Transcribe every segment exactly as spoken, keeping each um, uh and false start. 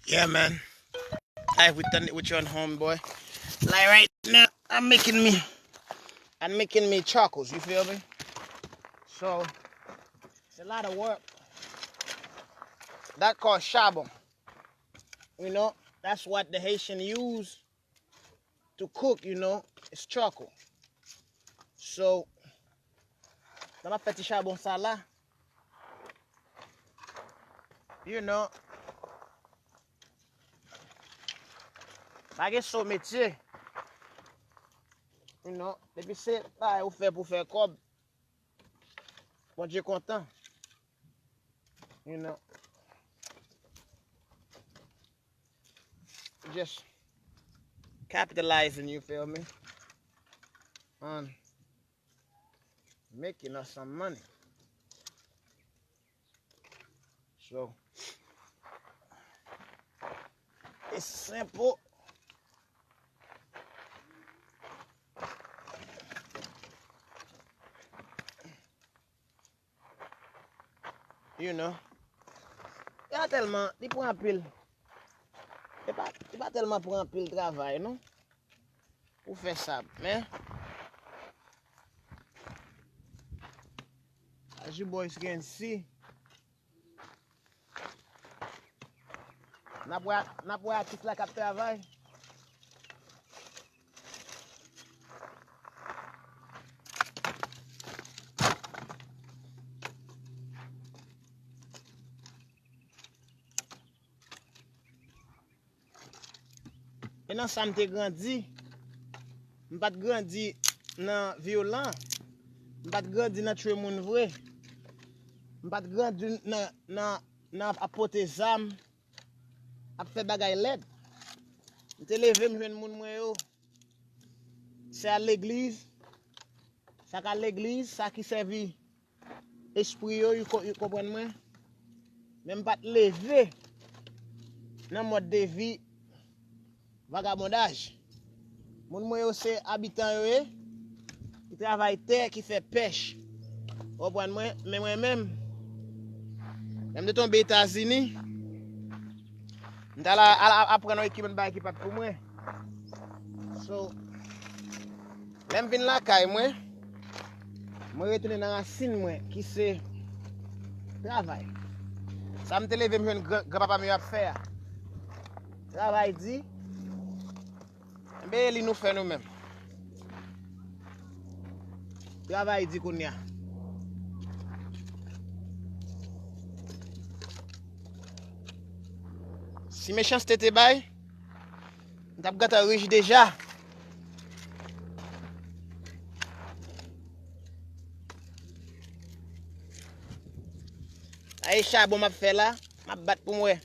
Yeah, man. Live with the, with your homeboy. Like right now, I'm making me, I'm making me charcoals. You feel me? So it's a lot of work. That called charbon. You know, that's what the Haitian use to cook. You know, it's charcoal. So, lè m ap fè ti chabon sa la, you know, pa gen so metye. You know, depi se bagay ou fè pou fè kòb, Bondye kontan. You know, just capitalizing, you feel me, on making us some money. So, it's simple. You know. E pa tèlman, li pran anpil. E pa, li pa tèlman pran anpil travay, non. Pou fè sa, men, as you boys can see, n ap wè, n ap wè atis la k ap travay. E nan sa m te grandi, m pa t grandi nan vyolan, m pa t grandi nan tchwe moun vre, m pa t grandi nan, nan, nan ap pote zam, ap fè bagay lèd. M te leve, m jwenn moun mwen yo, se al legliz, sa k al legliz, sa ki sèvi espri yo, you ko-, you konprann mwen. Men m pa t leve nan mòd de vi vagabondaj. Moun mwen yo se abitan yo ye, ki travay tè, ki fè pèch. Ou konprann mwen? Men mwen menm, lè m te tonbe Etazini, m t al a, al a, aprann yon ekipman bagay ki pa t pou mwen. So, lè m vin lakay mwen, mwen retounen nan rasin mwen, ki se travay. Sa m te leve m jwenn gran, granpapa m yo ap fè a. Travay di, enben, e li nou fè nou menm. Travay di kounye a. Si mechanste te bay, m t ap gentan rich deja. Sa e chabon m ap fè la, m ap bat pou m wè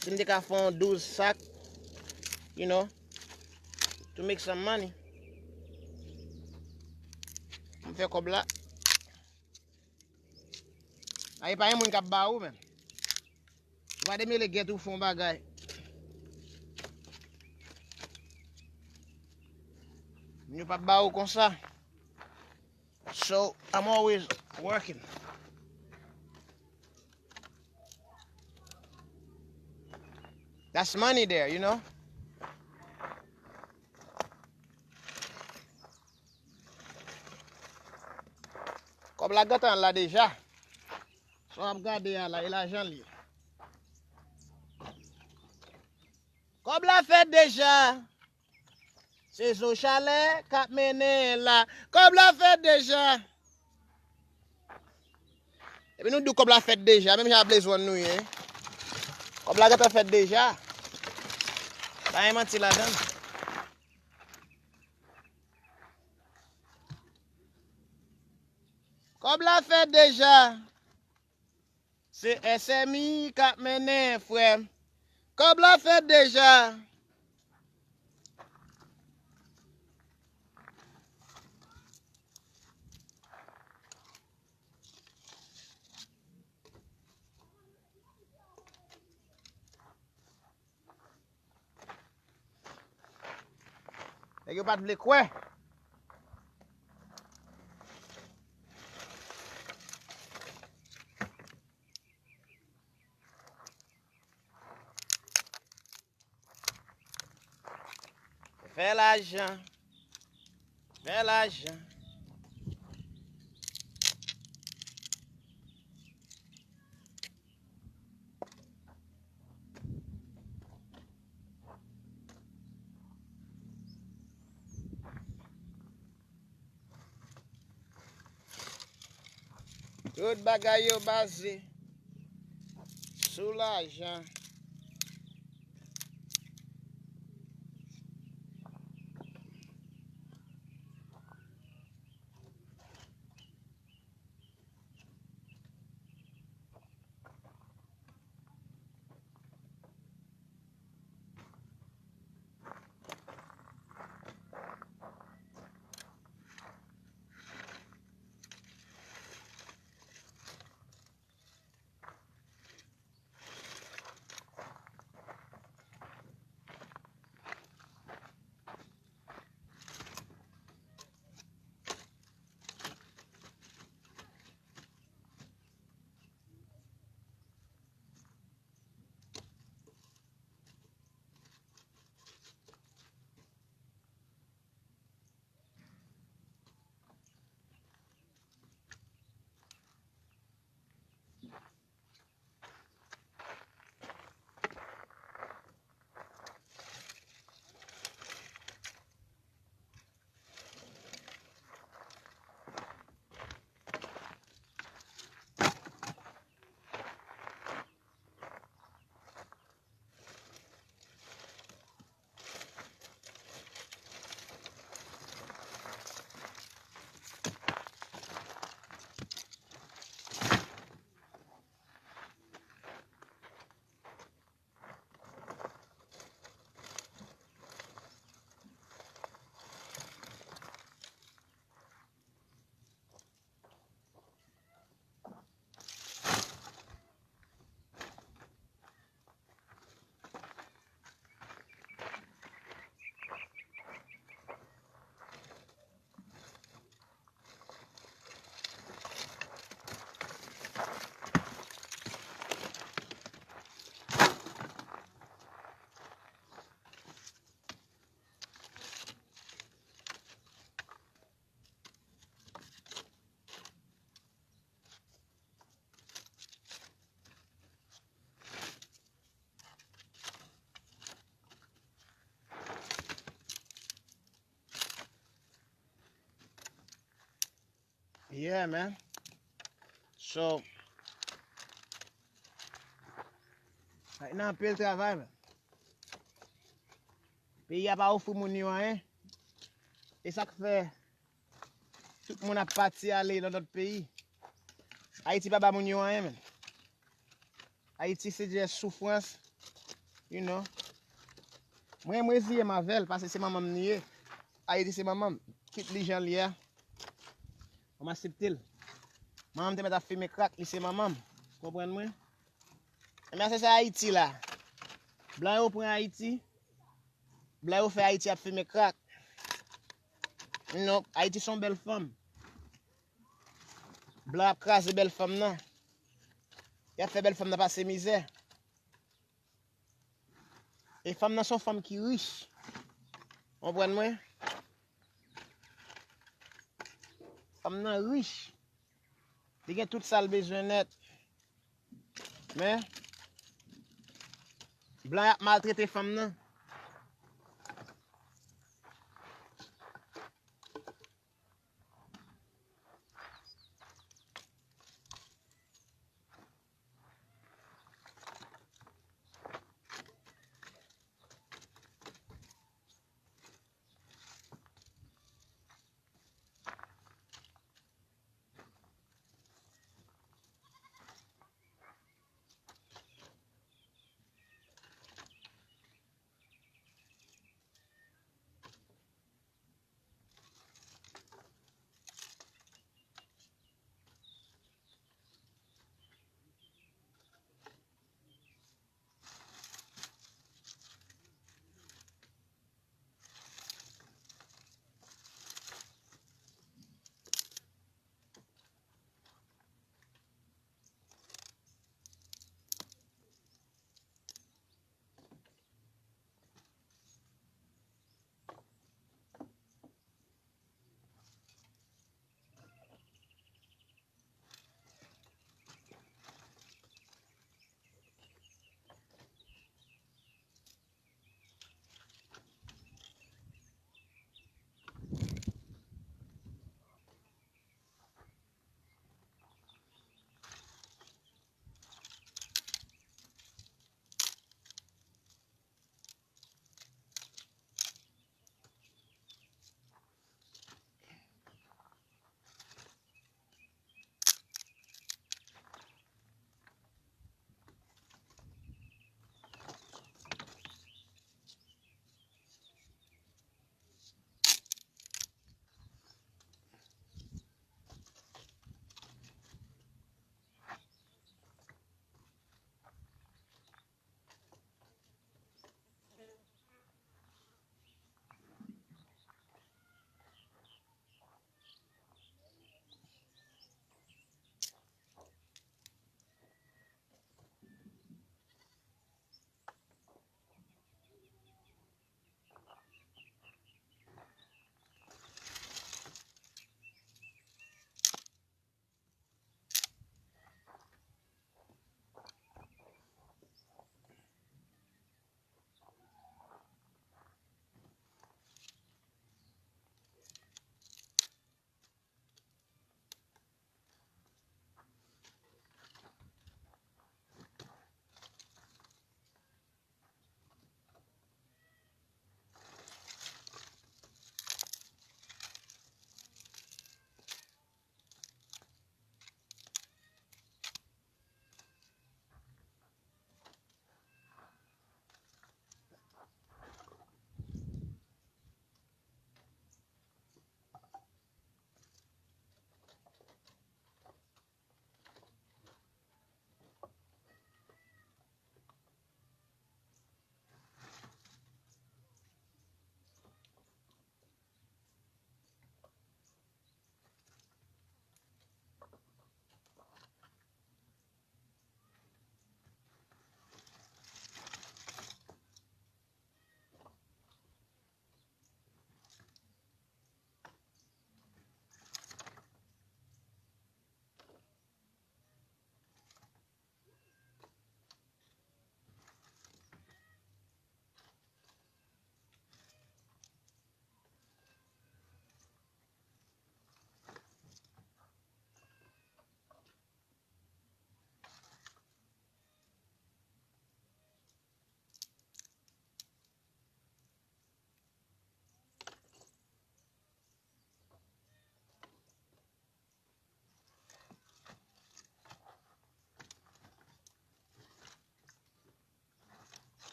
si m te ka fè yon douz sak, you know, to make some money. M fè kòb la. A, e pa yon moun k ap ba ou, men. Ou pa demele gèt ou fè yon bagay. Moun yo p ap ba ou konsa. So, I'm always working. That's money there, you know? Kòb la gentan la deja. Sa w ap gade a la, e lajan l ye. Kòb la fèt deja. Se zo chalè k ap mennen la. Kòb la fèt deja. Epi nou di w kòb la fèt deja, menm jan a Blaze One nou ye. Kòb la gentan fèt deja. Pa gen manti ladan l. Kòb la fèt deja. Se S M I k ap mennen, frè m. Kòb la fèt deja. Nèg yo pa t vle kwè. Fè lajan. Fè lajan. Tout bagay yo baze sou lajan. Yeah, man. So, right now, anpil travay, man. Peyi a pa ofri moun yo anyen. E sa k fè tout moun ap pati ale nan lòt peyi. Ayiti pa ba moun yo anyen, man. Ayiti se just soufrans, you know. Mwen, mwen reziye m avè l, paske se manman m li ye. Ayiti se manman m. Kit li jan l ye a. Mwen aksepte l. Manman m te mèt ap fimen krak, li se manman m. Konprann mwen? Ebyen, se sa Ayiti la. Blan yo pran Ayiti. Blan yo fè Ayiti ap fimen krak. Non, Ayiti se yon bèl fanm. Blan ap kraze bèl fanm nan. Y ap fè bèl fanm nan pase mizè. E fanm nan se yon fanm ki rich. Konprann mwen? Fanm nan rich. Li gen tout sa l bezwen nèt. Men, blan y ap maltrete fanm nan.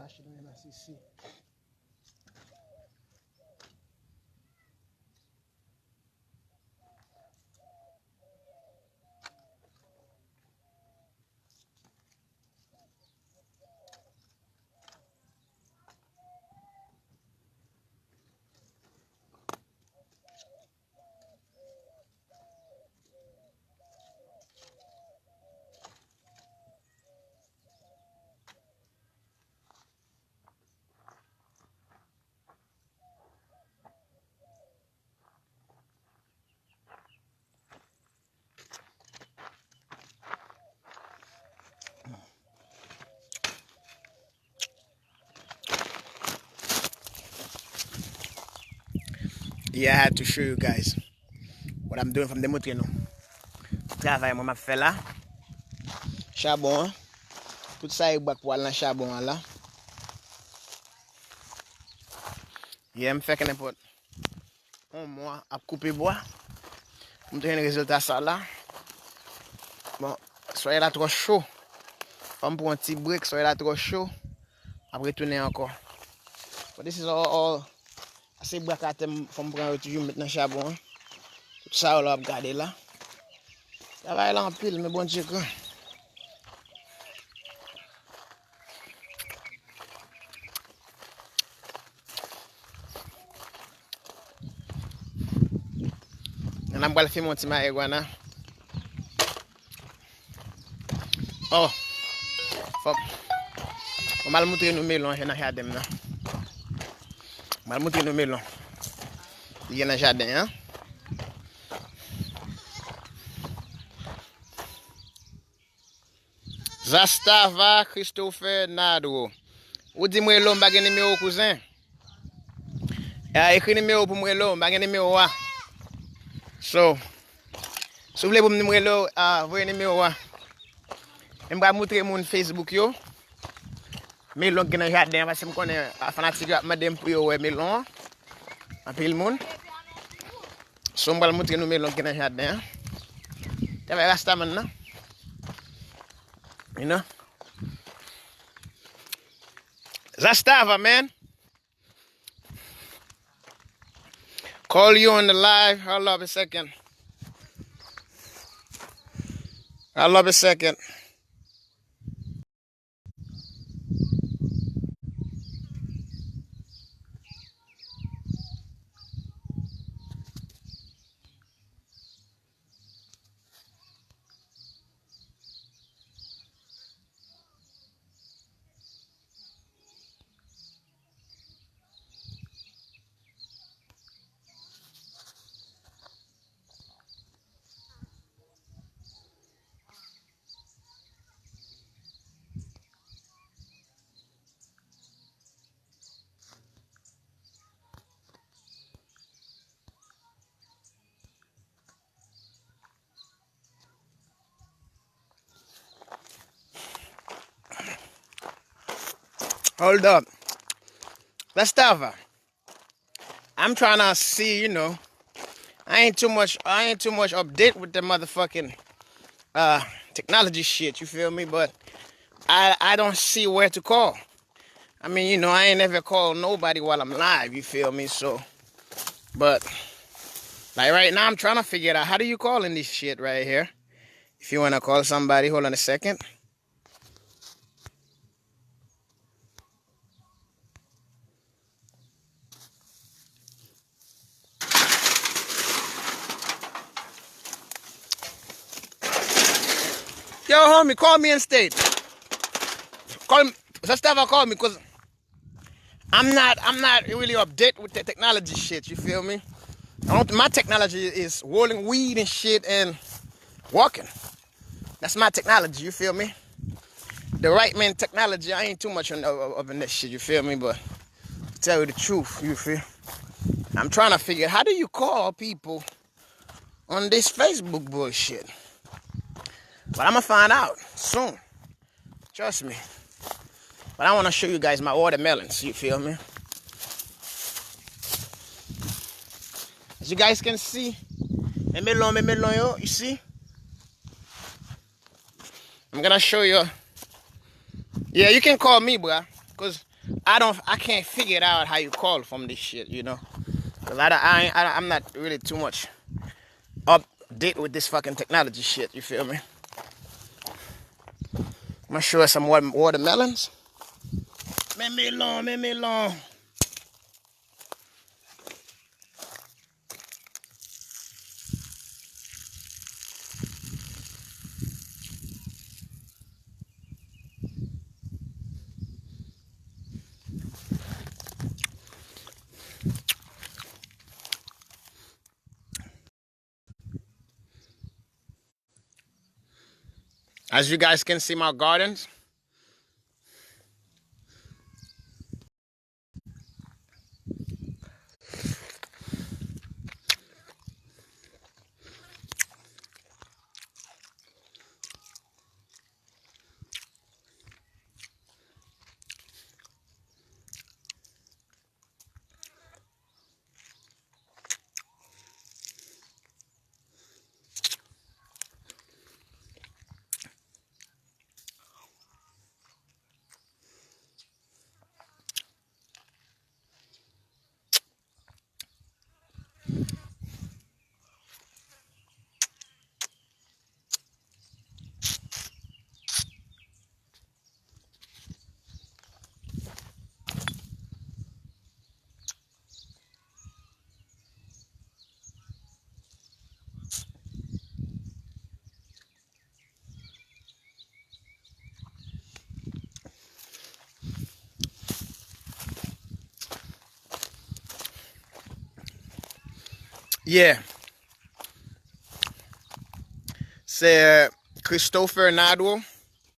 Achte nan M S C C. Yeah, I had to show you guys what I'm doing. Fò m demontre nou travay mwen m ap fè la. Chabon an. Tout sa e bwa k pral nan chabon an la. Yeah, m fè kenenpòt yon mwa ap koupe bwa pou m te jwenn rezilta sa la. Bon, solèy la twò cho. Fò m pran yon ti brek, solèy la twò cho. M ap retounen ankò. But this is all, all. Ase bwa k atè m, fò m pran yo toujou met nan chabon an. Tout sa yo la w ap gade la. Travay la anpil, men Bondye gran. Nan m pral fimen yon ti marigwana. Oh, fò, fò m al moutre nou melon an nan jaden m nan. M al moutre nou melon ki gen nan jaden an. Zastava Christopher Nadro. Ou di m rele w, m pa gen nimewo w, kouzen. Ya, ekri nimewo w pou m rele w, m pa gen nimewo w a. So, si w vle pou m rele w, ah, voye nimewo w a. E m pral moutre moun Facebook yo melon k gen nan jaden an, paske m konnen, ah, fanatik yo ap mande m pou yo wè melon an. Anpil moun. So, m pral moutre nou melon k gen nan jaden an. Travay Rastaman nan. You know? Zastava, man. Call you on the live. Hold up a second. Hold up a second. Hold up. Let's stop. I'm trying to see, you know. I ain't too much I ain't too much update with the motherfucking uh technology shit, you feel me? But I I don't see where to call. I mean, you know, I ain't never call nobody while I'm live, you feel me? So, but like right now, I'm trying to figure it out. How do you call in this shit right here? If you wanna call somebody, hold on a second. Yo, homie, call me instead. Call Zastava, call me, cause I'm not I'm not really update with the technology shit, you feel me? I don't, my technology is rolling weed and shit and walking. That's my technology, you feel me? The right man technology, I ain't too much on, up, up in that shit, you feel me? But to tell you the truth, you feel? I'm trying to figure how do you call people on this Facebook bullshit? But I'ma find out soon. Trust me. But I wanna show you guys my watermelons, you feel me? As you guys can see, men melon, men melon yo, you see? I'm gonna show you. Yeah, you can call me, bruh, cause I don't, I can't figure it out how you call from this shit, you know? Because I, don't- I, ain't- I, don't- I'm not really too much update with this fucking technology shit, you feel me? I'm gonna show us some wat- watermelons. Men melon, men melon. As you guys can see my gardens. Yeah. Se Christopher Nadwo.